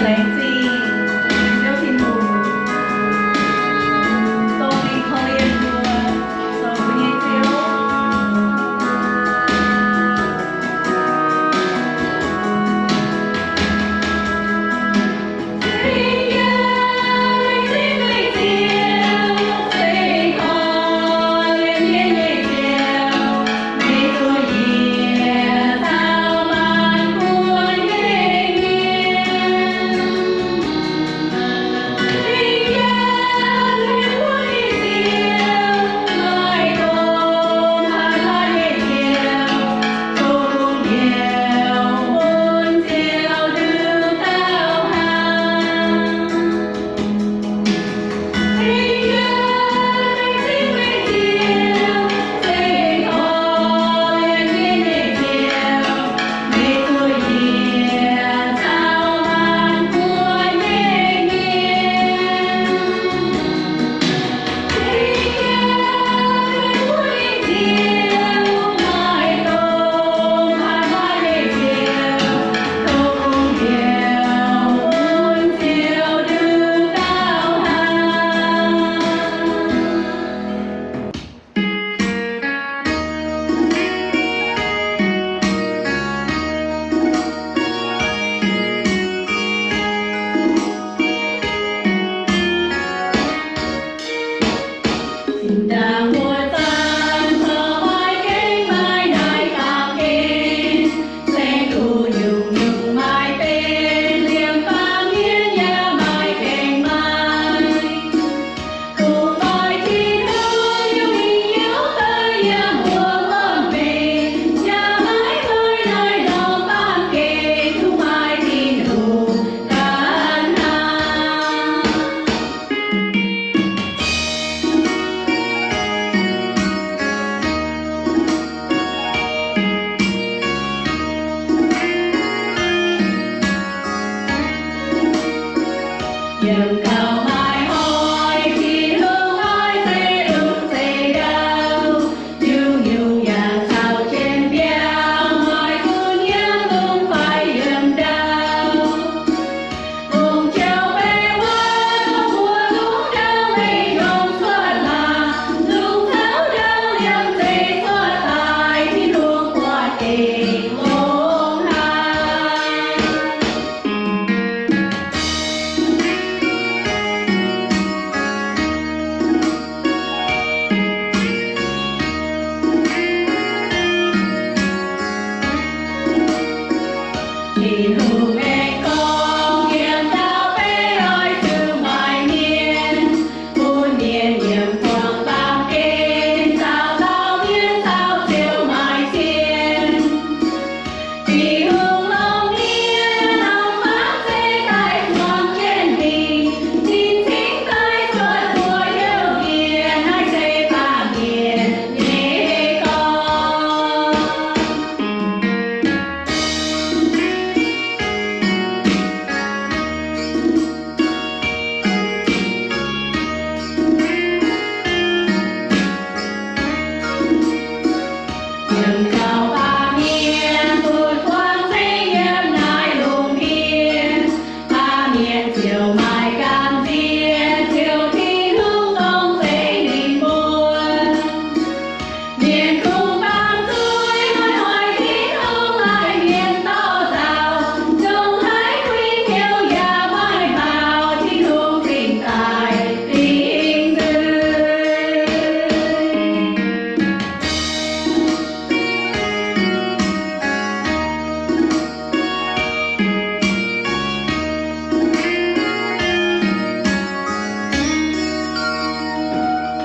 Laengz zingh Ziouv Tin-Hungh, dongh ninh korv-lienh mbuo zoux mbuo nyei Ziouv.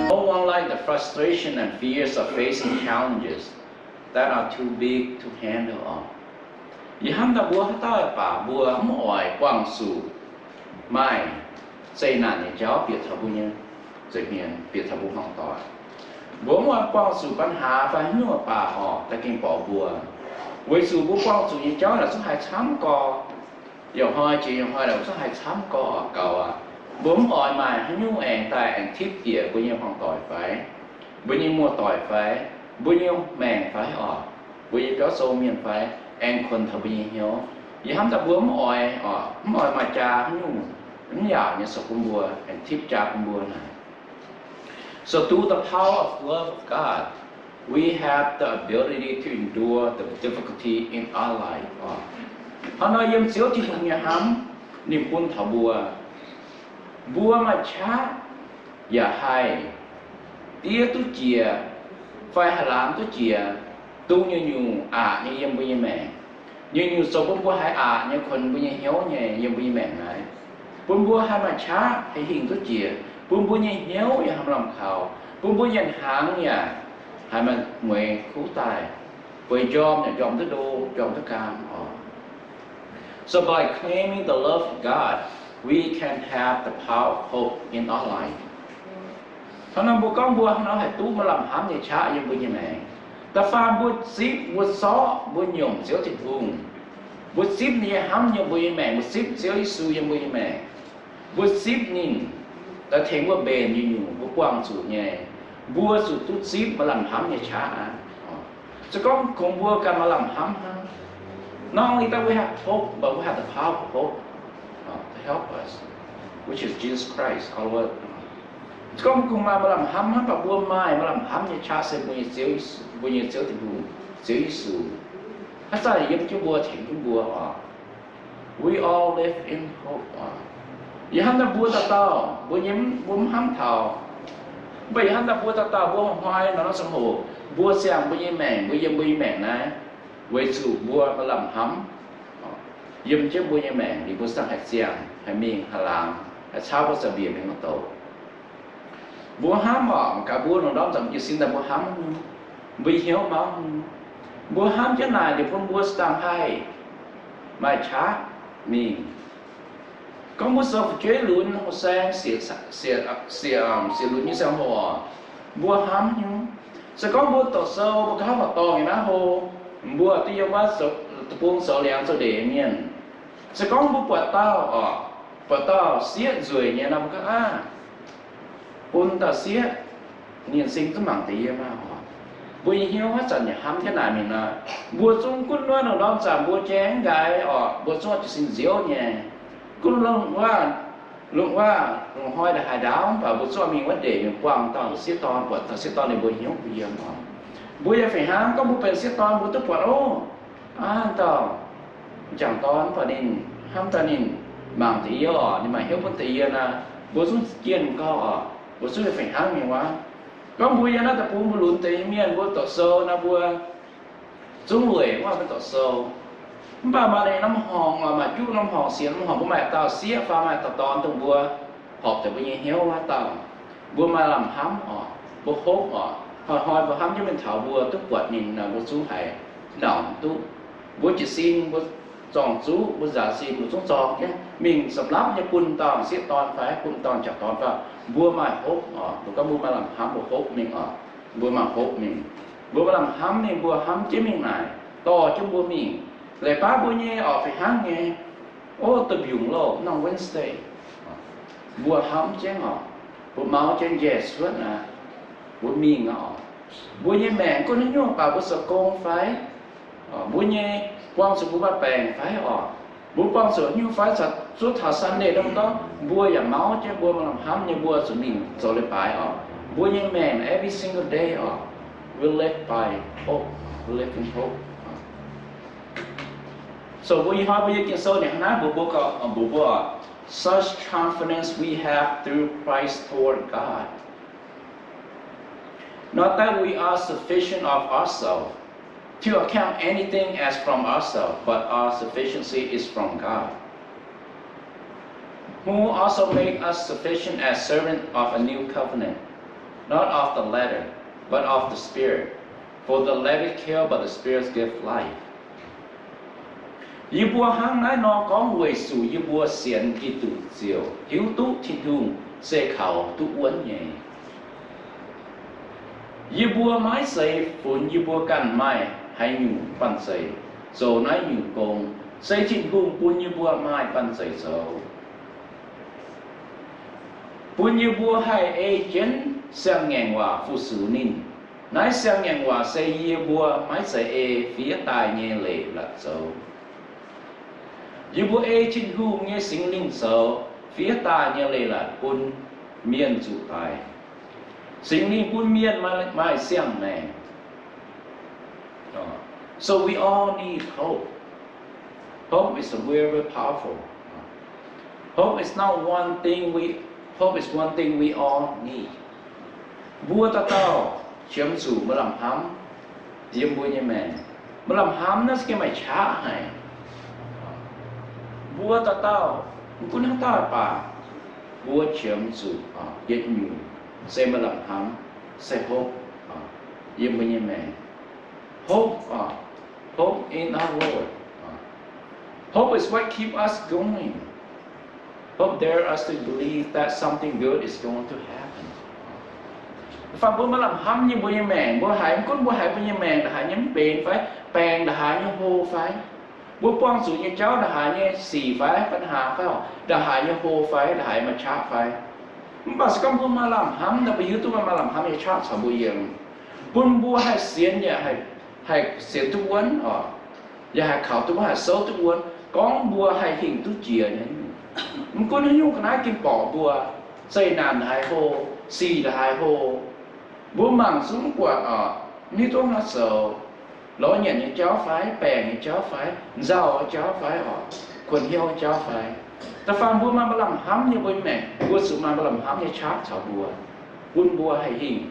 No one like the frustration and fears of facing challenges that are too big to handle on. Yie hnamv daaih mbuo haaix dauh baac mbuo mv oix buangh zuqc maaih zeqc naanc nyei jauv bieqc taux mbuo nyei nza'hmien, bieqc taux mbuo hmuangv doic. Mbuo mv oix buangh zuqc ปัญหา fai haaix nyungc baac orqc, da'gengh borqc mbuo. Weic zuqc mbuo buangh zuqc nyei jauv naaic zungv haih camv gorx. Yaac hnoi jiex yaac hnoi naaic zungv haih camv gorx gaux aqv. Mbuo mv oix maaih haaix nyungc aengx daaih aengx tipv bieqc mbuo nyei hmuangv doic fai, mbuo nyei muoz-doic fai, mbuo nyei maengc fai orqc, mbuo nyei biauv sou mienh fai, aengx kuonx taux mbuo nyei hnyouv. Yie hnamv daaih mbuo mv oix, mv oix maaih jaa haaix nyungc mv yaauc nyei sou bun mbuo, aengx tipv jaa bun mbuo naaic. So through the power of love of God, we have the ability to endure the difficulty in our life. Hnangv nor yiem Ziouv Tin-Hungh nyei hnamv, ninh bun taux mbuo, mbuo maaih qaqv yaac haih diev duqv jiex, fai haih laangz duqv jiex, dongh nyungc-nyungc aqc nyei yiem mbuo nyei maengc. Nyungc-nyungc zoux bun mbuo haiz aqc nyei, kuonx mbuo nyei hnyouv nyei yiem mbuo nyei maengc naaiv, bun mbuo haih maaih qaqv haih hingh duqv jiex, bun mbuo nyei hnyouv yaac haih maaih lamh kaux, bun mbuo nyei hnaangx yaac haih maaih mueiz kuv daaih, bueix njormh yaac njormh duqv ndo, njormh duqv gaam oc. So by claiming the love of God, we can have the power of hope in our life. Hnangv nor mbuo gorngv mbuo hnangv nor haih duqv maaih lamh hnamv nyei qaqv yiem mbuo nyei maengc. Da'faanh mbuo zipv, mbuo zorqv, mbuo nyiemc Ziouv Tin-Hungh. Mbuo zipv ninh nyei hnamv yiem mbuo nyei maengc, mbuo zipv Ziouv Yesu yiem mbuo nyei maengc. Mbuo zipv ninh daaih tengx mbuo mbenc nyungc-nyungc mbuo buangh zuqc nyei, mbuo zuqc duqv zipv maaih lamh hnamv nyei qaqv aqv. Se gorngv kungx mbuo ganh maaih lamh hnamv hnangv, not only that we have hope, but we have the power of hope to help us, which is Jesus Christ our Lord. Se gorngv mbuo kungx maaih maaih lamh hnamv hnangv, baac mbuo maaih maaih lamh hnamv nyei qaqv se mbuo nyei Ziouv, mbuo nyei Ziouv Tin-Hungh, Ziouv Yesu, haaix zanc yiem jienv mbuo, tengx jienv mbuo oc. We all live in hope. Yie hnamv daaih mbuo dauh dauh, mbuo nyei, mbuo mv hnamv taux, mv baac yie hnamv daaih mbuo dauh dauh mbuo hnoi-hnoi nor, nor ziangh hoc mbuo ziangh mbuo nyei maengc, mbuo yiem mbuo nyei maengc naaiv, weic zuqc mbuo maaih lamh hnamv yiem jienv mbuo nyei maengc, liuz mbuo ziangh haih ziangh, haih mingh, haih laangz, haih cauv mbuo za'biec mingh mv douc. Mbuo hnamv oc, gaax mbuo lungh ndorm zanc mbuo jiez sin daaih mbuo hnamv, mbuo hnyouv mauv, mbuo hnamv jienv naaic liuz bun mbuo za'dangh haih maaih qaqv mingh. Gorngv mbuo zoux fu'jueiv lunx, houh saeng, siec, siec lunx nyei ziangh hoc, mbuo hnamv nyei. Se gorngv mbuo doqc sou, mbuo gauh hnamv mbu'ndongx nyei naaiv hlo, mbuo duqv yiem wuov deic-bung zoux liangx zoux ndeic mienh. Se gorngv mbuo buatc dauh oc, buatc dauh sieqv nzueic nyei nor, mbuo gorngv, aav, bun dauh sieqv, ninh sing zungv mangc deix yie maah oc. Mbuo nyei hnyouv haaix zanc yaac hnamv jienv naaic mingh nor, mbuo zungv gunv wuov lungh ndorm zanc mbuo jaeng nqaaic oc, mbuo zungv jiez sin nziouv nyei. Gunv lungh wuov, lungh wuov lungh hnoi ndongc haaix ndaauv, mv baac mbuo zungv mingh wuov ndeic mingh buangh dauh sieqv dorn, buatc dauh sieqv dorn, ninh mbuo hnyouv mbuo yiem oc. Mbuo yaac fih hnangv, gorngv mbuo benx sieqv dorn mbuo duqv buatc, ov, aav, dauh m'jangc dorn, mv baac ninh hnamv daaih ninh mangc deix yie oc, ninh maaih hnyouv bun deix yie naaic, mbuo zungv jienh gauh oc, mbuo zungv yaac fih hnangv nyei wuov. Gorngv mbuo yiem naaiv deic-bung mbuo lunx deix nyei mienh, mbuo doqc sou naaic mbuo zungv weic wuov mbuo doqc sou. Mv baac maaih norm horngc, maaih juqv norm horngc, sienx norm horngc, mbuo maaih dauh sieqv fai maaih dauh dorn dongh mbuo horpc deix mbuo nyei hnyouv wuov dauh, mbuo maaih lamh hnamv oc, mbuo hopv oc. Hnoi-hnoi mbuo hnamv jienv mingh taux mbuo duqv buatc ninh naaic, mbuo zungv haiz nauc duqv. Mbuo jiez sin, mbuo zorng-zuqv, mbuo nzaaux sin, mbuo zungv zorng jienv mingh, sa'lapv nyei bun dauh sieqv dorn fai bun dauh m'jangc dorn fai, mbuo maaih hopv oc. Mbuo gorngv mbuo maaih lamh hnamv, mbuo hopv mingh oc. Mbuo maaih hopv mingh. Mbuo maaih lamh hnamv mingh, mbuo hnamv jienv mingh naaic, dorh jienv mbuo mingh. Leiz baav mbuo nyei oc, fih hnangv nyei, ov, da'mbiungc loh, norm Wednesday, mbuo hnamv jienv oc, mbuo mauv jienv njaih cuotv aqv, mbuo mingh aqv oc. Mbuo nyei maengc gunv haaix nyungc baac mbuo zoux gong fai, mbuo nyei buangh zuqc mbuo maaih baengc fai oc, mbuo buangh zuqc haaix nyungc fai, zuov taux Sunday norm dorngx mbuo yaac mauv jienv, mbuo maaih lamh hnamv nyei mbuo zuqc mingh zoux leiz-baaix oc. Mbuo nyei maengc every single day oc, we live by hope, we live in hope. So mbuo ih hnoi mbuo nyei Ging-Sou ninh hnangv naaiv mbuox mbuo, mbuox mbuo, such confidence we have through Christ toward God. Not that we are sufficient of ourselves to account anything as from ourselves, but our sufficiency is from God, who also made us sufficient as servants of a new covenant, not of the letter, but of the Spirit. For the letter killed, but the Spirit gives life. Yie mbuo hnangv naaiv nor gorngv weic zuqc yie mbuo sienx Giduc ziouc hiuv duqv Tin-Hungh se kaux duqv wuonv nyei. Yie mbuo maiv zeiz funx yie mbuo ganh maaih haaix nyungc banh zeic zoux naaiv nyungc gong. Se Tin-Hungh bun yie mbuo maaih banh zeic zoux, bun yie mbuo haih ei jienv siang-ngaengc waac fu-sux ninh. Naaiv siang-ngaengc waac se yie mbuo maiv zeiz ei fiev daaih nyei leiz-latc zoux. Yie mbuo ei Tin-Hungh nyei Singx Lingh zoux fiev daaih nyei leiz-latc bun mienh zuqc daic. Singx Lingh bun mienh maaih, maaih siang-maengc. So we all need hope. Hope is very, very powerful. Hope is not one thing we, hope is one thing we all need. Mbuo dauh dauh qiemx zuqc maaih lamh hnamv yiem mbuo nyei maengc. Maaih lamh hnamv naaiv se gengh maaih qaqv haic. Mbuo dauh dauh, mv gunv haaix dauh baac, mbuo qiemx zuqc yietc nyungc se maaih lamh hnamv, se hope yiem mbuo nyei maengc. Hope, hope in our Lord. Hope is what keep us going. Hope dare us to believe that something good is going to happen. Fai mbuo maaih lamh hnamv nyei mbuo nyei maengc, mbuo haiz, mv gunv mbuo haiz mbuo nyei maengc ndongc haaix nyei mv benx fai, baengc ndongc haaix nyei hlo fai, mbuo buangh zuqc nyei jauv ndongc haaix nyei sic fai, ปัญหา fai, ndongc haaix nyei hlo fai, ndongc haaix maaih qaqv fai, mv baac se gorngv mbuo maaih lamh hnamv nor, mbuo hiuv duqv maaih lamh hnamv nyei qaqv caux mbuo yiem, bun mbuo haih sienx yaac haih sienx duqv wuonv oc, yaac haih kaux duqv wuonv, haih souv duqv wuonv, gorngv mbuo haih hingh duqv jiex nyei. Mv gunv haaix nyungc ga'naaiv ging borqc mbuo, zeqc naanc haaix hlo, sic haaix hlo, mbuo mangc zungv buatc oc, hiuv duqv naaiv zoux lorz nyanc nyei jauv fai, baengc nyei jauv fai, nzauh jauv fai oc, kuonx hnyouv jauv fai, da'faanh mbuo maaih maaih lamh hnamv nyei mbuo nyei maengc, mbuo zuqc maaih maaih lamh hnamv nyei qaqv caux mbuo, bun mbuo haih hingh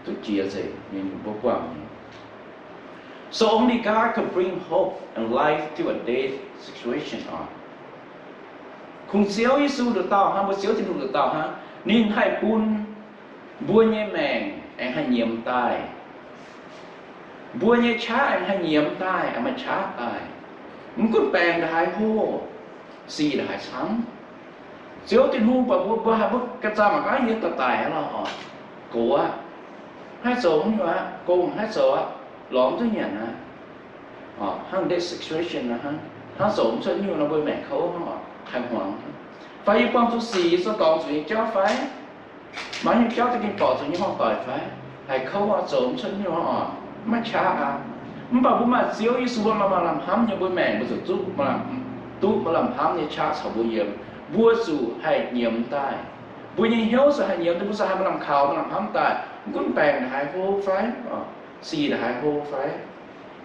duqv jiex nzengc nyei mbuo buangh nyei. So only God can bring hope and life to a dead situation oc. Kungx Ziouv Yesu nduqc dauh hnangv, mbuo Ziouv Tin-Hungh nduqc dauh hnangv, ninh haih bun mbuo nyei maengc aengx haih nyiemz daaih. Mbuo nyei qaqv aengx haih nyiemz daaih, aengx maaih qaqv daaih. Mv gunv baengc ndongc haaix hlo, sic ndongc haaix camv, Ziouv Tin-Hungh buatc mbuo, mbuo haiz mbuo ganh zaah mangc gaax, yie daaih daic aqv lorqc, gox aqv, haih zoux haaix nyungc aqv, gong haih zoux aqv, lorz mv duqv nyanc aqv. Hnangv dead situation hnangv, hnangv zoux mv cuotv nyungc nor, mbuo maengc kouv hnangv oc, haih hmuangx. Fai yie buangh zuqc sic, yie zoux dorngc zuqc nyei jauv fai, maaih nyungc jauv za'gengh borqc zuqc nyei hmuangv doic fai, haih kouv aqv, zoux mv cuotv nyungc oc, maiv qaqv aqv. Mv baac mbuo maaih Ziouv Yesu, mbuo maaih maaih lamh hnamv nyei mbuo maengc, mbuo zuqc duqv, duqv maaih lamh hnamv nyei qaqv caux mbuo yiem. Mbuo zuqc haih nyiemz daaih. Mbuo nyei hnyouv zuqc haih nyiemz daaih, mbuo zuqc haih maaih lamh kaux, maaih lamh hnamv daaih. Mv gunv baengc ndongc haaix hlo fai, sic ndongc haaix hlo fai,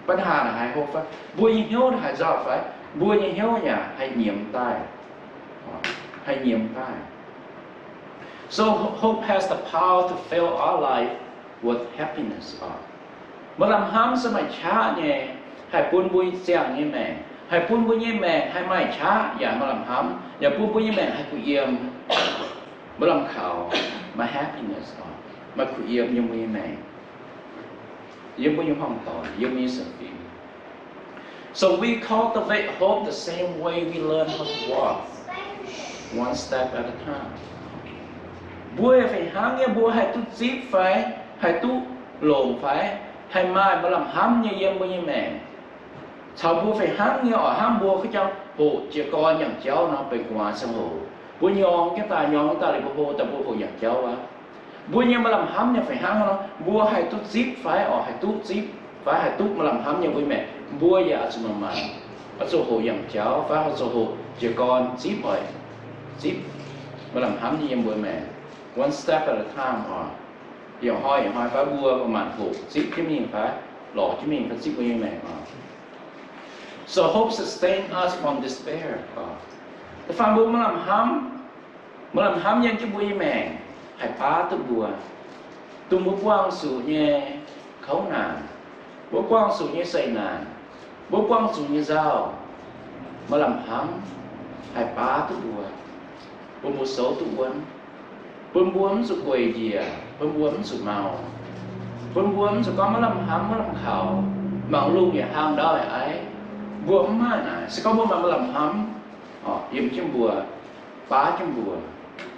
ปัญหา ndongc haaix hlo fai, mbuo nyei hnyouv ndongc haaix nzauh fai, mbuo nyei hnyouv yaac haih nyiemz daaih, haih nyiemz daaih. So hope has the power to fill our life with happiness. Maaih lamh hnamv se maaih qaqv nyei, haih bun mbuo ziangh nyei maengc, haih bun mbuo nyei maengc haih maaih qaqv yaac maaih lamh hnamv, yaac bun mbuo nyei maengc haih kuh yiem, maaih lamh kaux, maaih happiness, maaih kuh yiem yiem mbuo nyei maengc, yiem mbuo nyei hmuangv doic, yiem mbuo nyei sienx fim. So we cultivate hope the same way we learn how to walk, one step at a time. Mbuo fih hnangv nyei, mbuo haih duqv zipv fai, haih duqv longc fai, haih maaih maaih lamh hnamv nyei yiem mbuo nyei maengc, caux mbuo fih hnangv nyei oc, hnangv mbuo ga'jang hoqc jiez gorn yangh jauv nor, benx gu'nguaaz ziangh hoc mbuo nyorng jienv daaih, nyorng jienv daaih liuz mbuo hlo daaih, mbuo hoqc yangh jauv aqv. Mbuo nyei maaih lamh hnamv nyei fih hnangv nor, mbuo haih duqv zipv fai oc, haih duqv zipv fai haih duqv maaih lamh hnamv nyei mbuo maengc, mbuo yaac oix zuqc maaih, oix zuqc hoqc yangh jauv fai oix zuqc hoqc jiez gorn zipv oc, zipv maaih lamh hnamv nyei yiem mbuo maengc, one step at a time oc. Yaac hnoi yaac hnoi fai mbuo maaih maanc hoqc zipv jienv mingh fai lorz jienv mingh fai zipv mbuo nyei maengc oc. So hope sustain us from despair. Da'faanh mbuo maaih lamh hnamv, maaih lamh hnamv yiem jienv mbuo nyei maengc, haih baav duqv mbuo, dongh mbuo buangh zuqc nyei kouv naanc, mbuo buangh zuqc nyei zeqc naanc, mbuo buangh zuqc nyei nzauh, maaih lamh hnamv haih baav duqv mbuo, bun mbuo souv duqv wuonv, bun mbuo mv zuqc gueic njiec, bun mbuo mv zuqc mau, bun mbuo mv zuqc gorngv maiv lamh hnamv maiv lamh kaux, mangc lungh yaac hlang, ndaauv yaac aiv. Mbuo mv maaih naaic. Se gorngv mbuo maaih maaih lamh hnamv yiem jienv mbuo, baav jienv mbuo,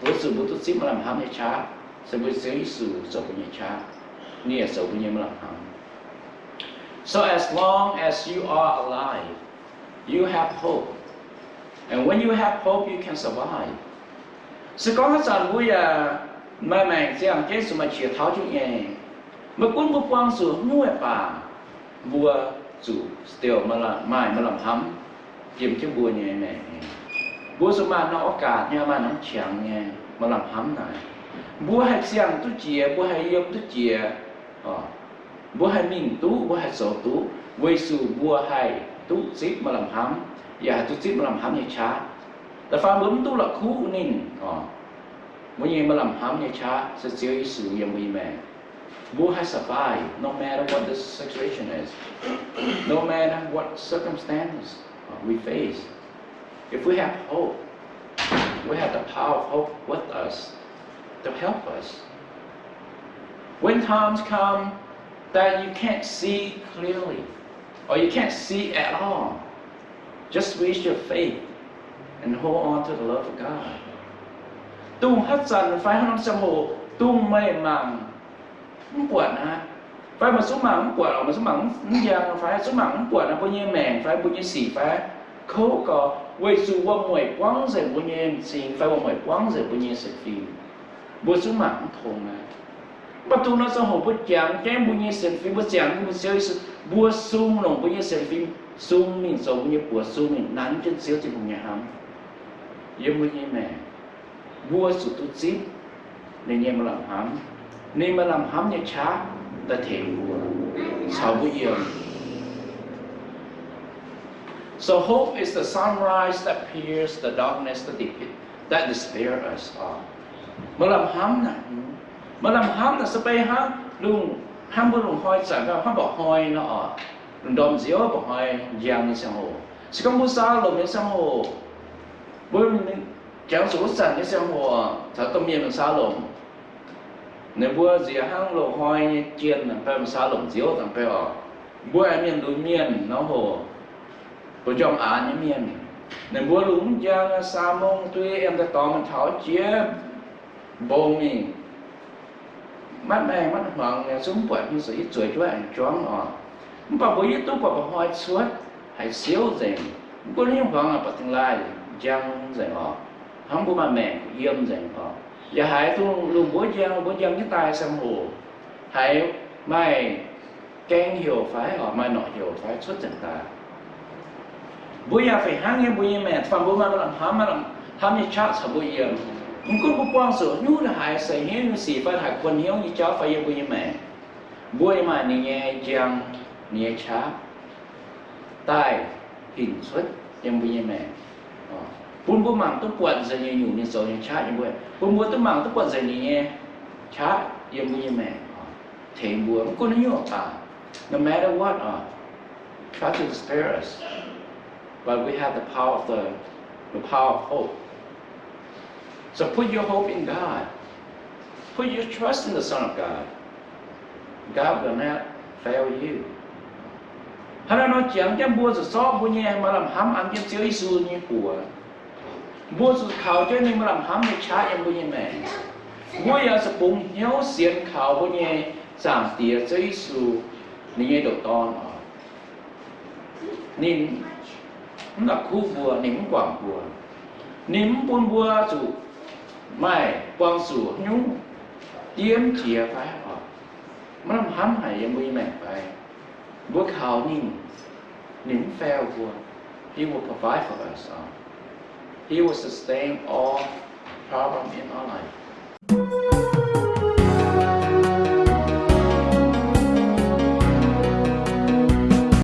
weic zuqc mbuo duqv zipv maaih lamh hnamv nyei qaqv, se mbuo Ziouv Yesu zoux mbuo nyei qaqv, ninh yaac zoux mbuo nyei maaih lamh hnamv. So as long as you are alive, you have hope. And when you have hope, you can survive. Se gorngv haaix zanc mbuo yaac maaih maengc ziangh jienv, zuqc maaih qiex tauv jienv nyei, maiv gunv mbuo buangh zuqc haaix nyungc baac, mbuo zuqc still maaih lamh hnamv. yiem jienv mbuo nyei maengc nyei. Mbuo zuqc maaih norm โอกาส nyei, maaih norm qangx nyei maaih lamh hnamv naaic. Mbuo haih ziangh duqv jiex, mbuo haih yiem duqv jiex, mbuo haih mingh duqv, mbuo haih zoux duqv, weic zuqc mbuo haih duqv zipv maaih lamh hnamv, yaac haih duqv zipv maaih lamh hnamv nyei qaqv. Da'faanh mbuo mv duqv la'kuqv ninh, mbuo nyei maaih lamh hnamv nyei qaqv se Ziouv Yesu yiem mbuo nyei maengc. Mbuo haih survive no matter what the situation is, no matter what circumstance we face. If we have hope, we have the power of hope with us to help us. When times come that you can't see clearly, or you can't see at all, just raise your faith and hold on to the love of God. Dongh haaix zanc fai haaix norm ziangh hoc dongh meih mangc mv buatc aqv, fai meih zungv mangc mv buatc, meih zungv mangc mv njang fai zungv mangc mv buatc aqv, mbuo nyei maengc fai mbuo nyei sic fai kouv gau, weic zuqc wuom-mueic buangv nzengc mbuo nyei m'zing fai wuom-mueic buangv nzengc mbuo nyei sienx fim, mbuo zungv mangc mv tong aqv. Mv baac dongh naaiv ziangh hoc mbuo jangx jienv mbuo nyei sienx fim, mbuo ziangx jienv mbuo Ziouv Yesu, mbuo sung longc mbuo nyei sienx fim, sung mingh zoux mbuo nyei buoz, sung mingh nanv jienv Ziouv Tin-Hungh nyei hnamv yiem mbuo nyei maengc, mbuo zuqc duqv zipv ninh nyei maaih lamh hnamv, ninh maaih lamh hnamv nyei qaqv daaih tengx mbuo, caux mbuo yiem. So hope is the sunrise that pierces the darkness that de- that despair us. Maaih lamh hnamv naaic, maaih lamh hnamv naaic se beiv hnangv lungh, hnangv mbuo lungh hnoi zanc, hnangv mba'hnoi nor, lungh ndorm nziouv mba'hnoi njang nyei ziangh hoc, se gorngv mbuo saa lomc nyei ziangh hoc, mbuo jangx zuqc wuov zanc nyei ziangh hoc caux domh mienh saa lomc, ninh mbuo nziex hnangv loz-hnoi nyei jien, mv baac saa lomc nziouv dangh beiv oc. Mbuo aengx mienh lunx mienh nor hoc, mbuo njormh aanx nyei mienh, ninh mbuo lungh njang saa mong duqv yiem daaih dorngx mingh taux jiex mbong mingh, matv maengh matv hmuangx nyei, zungv mv buatc nyei, zuqc hiuv zueiz juov aengx juangv oc. Mv baac mbuo hiuv duqv buatc mba'hnoi cuotv haiz siouv nzengc, mv gunv haaix nyungc hmuangx, buatc dingh laaih njang nzengc oc. Hnangv mbuo maaih maengc yiem nzengc oc. Yaac haiz dongh lungh mbuov njang, mbuov njang jienv daaih ziangh hoc, haiz maaih gaeng heuc fai oc, maaih norqc heuc fai cuotv nzengc daaih. Mbuo yaac fih hnangv nyei, mbuo nyei maengc, fai mbuo maaih lamh hnamv, maaih lamh hnamv nyei qaqv caux mbuo yiem. Mv gunv mbuo buangh zuqc haaix nyungc, haaix seix hnyouv nyei sic fai haaix kuonx hnyouv nyei jauv fai yiem mbuo nyei maengc, mbuo yaac maaih ninh nyei njang, ninh nyei qaqv daaih hinc cuotv yiem mbuo nyei maengc, bun mbuo mangc duqv buatc nzengc nyei nyungc ninh zoux nyei qaqv yiem mbuo, bun mbuo duqv mangc duqv buatc nzengc ninh nyei qaqv yiem mbuo nyei maengc, tengx mbuo mv gunv haaix nyungc baac, no matter what, try to spare us, but we have the power of the, the power of hope. So put your hope in God. Put your trust in the Son of God. God will not fail you. Hnangv naaiv nor jangx jienv mbuo zuqc zorqv mbuo nyei maaih lamh hnamv an jienv Ziouv Yesu nyei buoz. Mbuo zuqc kaux jienv ninh maaih lamh hnamv nyei qaqv yiem mbuo nyei maengc. Mbuo yaac zuqc bungx hnyouv sienx kaux mbuo nyei Zaangc Diex Ziouv Yesu, ninh nyei ndoqc Dorn oc. Ninh mv la'kuqv mbuo, ninh mv guangc mbuo. Ninh mv bun mbuo zuqc maaih buangh zuqc nyungc diemv jiex fai oc, maiv lamh hnamv haic yiem mbuo nyei maengc fai. Mbuo kaux ninh, ninh mv fail mbuo. He will provide for us. He will sustain all problem in our life.